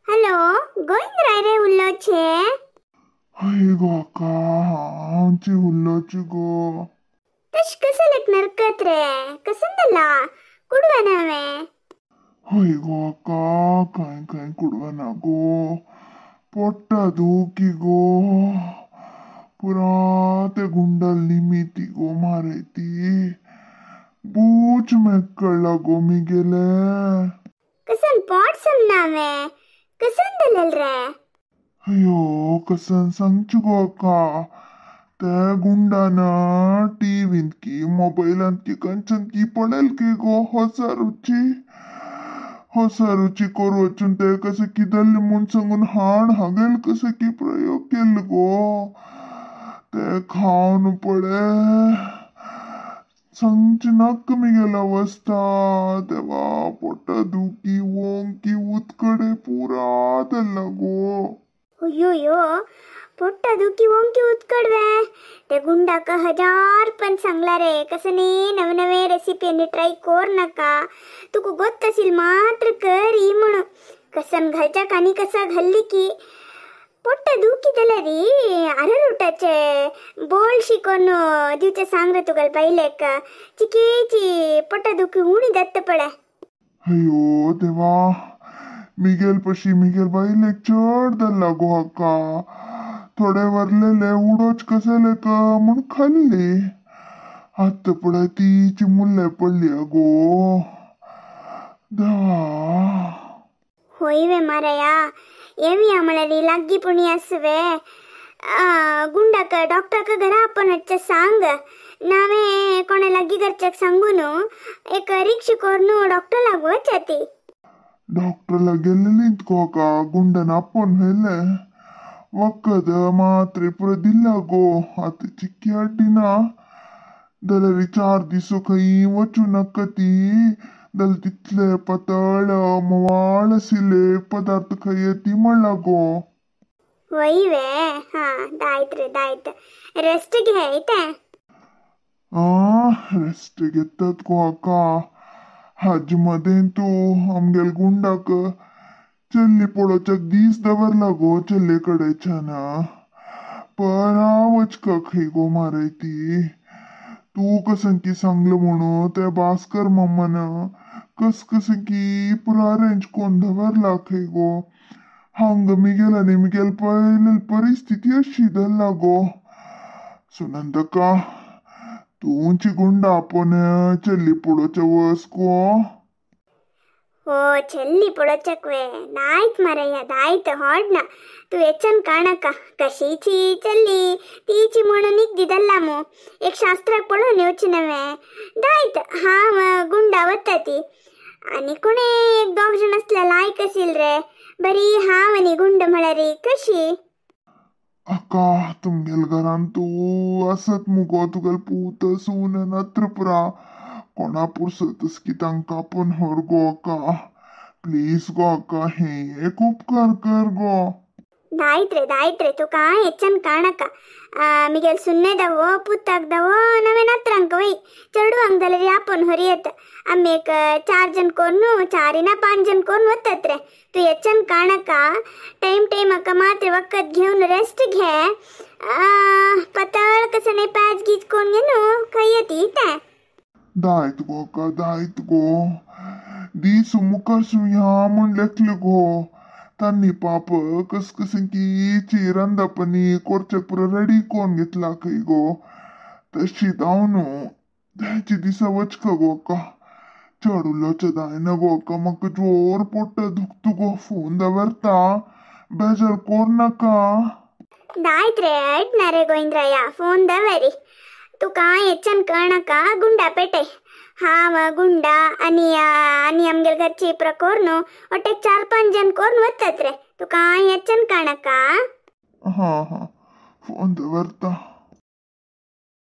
Hello गोविंदराय रे उल्लोचे? हय गो अक्का, हांवची उल्लोची गो. तश कसं लेखणार रे, कसं दला कुडवा नव्हे? हय गो अक्का, कांय कांय कुडवना गो, पोट्टा दुखी गो, पुरा ते गुंडल निमिती गो मारयती, बूच मेकळला गो मिगेले. कसन पोट समनावे, कसन दलल रे? अयो कसन सांगचू गो अक्का, ते गुंडान टीव्हींत की मोबायलांत की कंचन की पळयल की गो होसा रुची, होसा रुची करू वचून ते कसं की दल्ले म्हूण सांगून हाण हागेल कसं की प्रयोग केल्लो गो, ते खावन पळे सांगचे नाका मिगेल अवस्था. देवा पोटा दुखी वोंकी उतकडे पुरा तेल्ला गो. अय्यो पोट्टा दुखी ओंकी उत्कडवे, ते गुंडाक हजार पण सांगला रे कसं नी नवे नवे रेसिपी ट्राय कर नका, तुका गोत असेल मात्र कर ही म्हणून कसन घालच्या कानी कसा घाल्ली की पोट्टा दुखी जाल्यार री आररुटाचे बोल शिकोन दिवचे सांग रे तुका पहिले चिकेची पोट्टा दुखी उणी दत्त पळे. अयो देवा मिगेल पशी मिगेल बायलेक चड दल्ला गो अक्का, थोडे वरलेले उडोच कसले का म्हूण खाल्ली, आत्तां पळय ती चिमुल्ले पडली गो देवा. होय वे माराया, एवी म्हळ्यार लागीं पुणी आसवे गुंडाक डॉक्टराक घरा आपोवन सांग, नावे कोणा लागीं घरच्याक सांगू न्हू एक रिक्षा करून डॉक्टर लागू वचा ती. डॉक्टरला गेलेली गो अक्का, गुंडान आपोवन व्हेले, वखद मात्रे पुरो दिला गो, आतां चिक्की हाडिना जाल्यार 4 दीस खंय वचूं नाका ती, जाल्यार तितले पातळ म्होवाळ आशिल्ले पदार्थ खंय ती म्हणला गो. वय वे, हा दायत रे दायत, रेस्ट घे तें. रेस्ट घेतात गो अक्का, हाजे मदें तूं आमगेल गुंडाक चल्ली पळोवच्याक दीस दवरला गो चल्ले कडेच्यान, परा वचका खंय गो मारयती. तूं कसं की सांगलं म्हणून त्या भास्कर मामान कस कसं की पुरा अरेंज कोण दवरला खंय गो, हांग मिगेल आनी मिगेल पयले परिस्थिती अशी धरला गो. सुनंदका तूंची गुंडा आपोवन चल्ली पळोवच्या वस गो. हो चल्ली पळोवच्याक वे दायत मारया दायत होड ना, तूं हेच्यान काणका कशीची चल्ली तीची म्हणून निगदी दल्ला मू, एक शास्त्राक पळोवन येवची नव्हे दायत हांव गुंडा वता ती, आनी कोणे एक दोग जाण आसल्यार लायक आसील रे बरी, हांव आनी गुंड म्हळ्यार कशी. अक्का तुमगेल घरान तूं आसत मुगो, तुगेल पूत सून नात्र पुरा कोणा पुरसतस की तांकां आपोवन व्हर गो अक्का, प्लीज गो अक्का हे एक उपकार कर गो. दायत रे दायत रे, तूं कांय हेच्यान काणका, मिगेल सुन्ने दावो पुताक दावो नवे नात्रांक वय चेडवांक जाल्यार आपोवन व्हर येता, आमी एक 4 जण करून 4 ना 5 जण करून वतात रे, तूं हेच्यान काणका, टायम टायमाक मात्र वखद घेवन रेस्ट घे, पातळ कसं नाही पॅच गीच कोण घेवन खंय येती तें. दायत गो अक्का दायत गो, दीस मुखार ह्या म्हूण लेखले गो, तांणी पाप कस कसं की चिरंदापणी कोरच्याक पुरो रेडी कोण घेतला खंय गो, तशी जावं न्हू त्याची दिसा वचका गो अक्का, चड उलोवचें जायना गो अक्का, म्हाका जोर पोट्टा दुखता गो, फोन दवरता बेजार कोर नाका. दायत रे अडना रे गोविंदराया, फोन दवरी, तूं कांय हेच्यान कळनाका, गुंडा पेटय हांव गुंडा आनी आनी आमगेल घरची पुरो करून वटेक 4-5 जण करून वतात रे, तूं कांय हेच्यान कळनाका. हां हां फोन दवरता.